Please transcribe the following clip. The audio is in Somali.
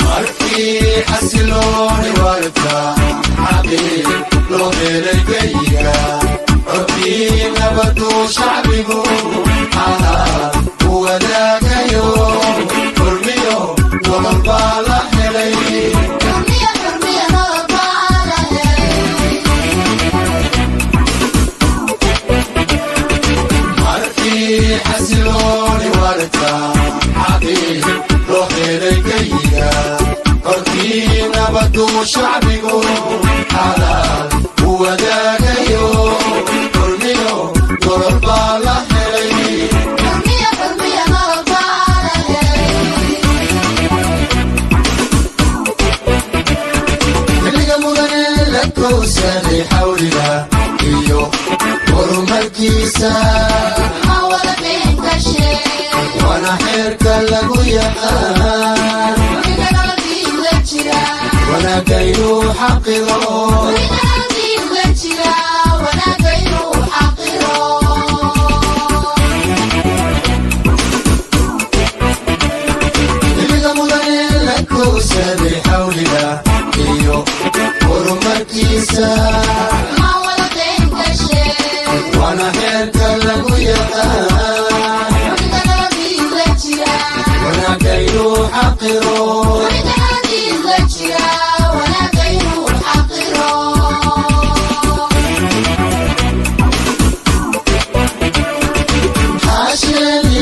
Markii xasilooni waarta xaqii loo helay geyiga, codkii nabadu shacbigu xalaal u wadaagayo, xurmiyo nolol baa la helay. Markii xasilooni waarta xaqii loo helay geyiga, codkii nabadu shacbigu xalaal u wadaagayo, xurmiyo nolol baa la helay. Xilliga mudane la kowsaday xawliga iyo horumarkiisa, waana xeerka lagu yaqaan wanaagaynu xaqiro. Xilliga mudane la kowsaday xawliga iyo horumarkiisa, waana xeerka lagu yaqaan wanaagaynu xaqiro. Xaasheeni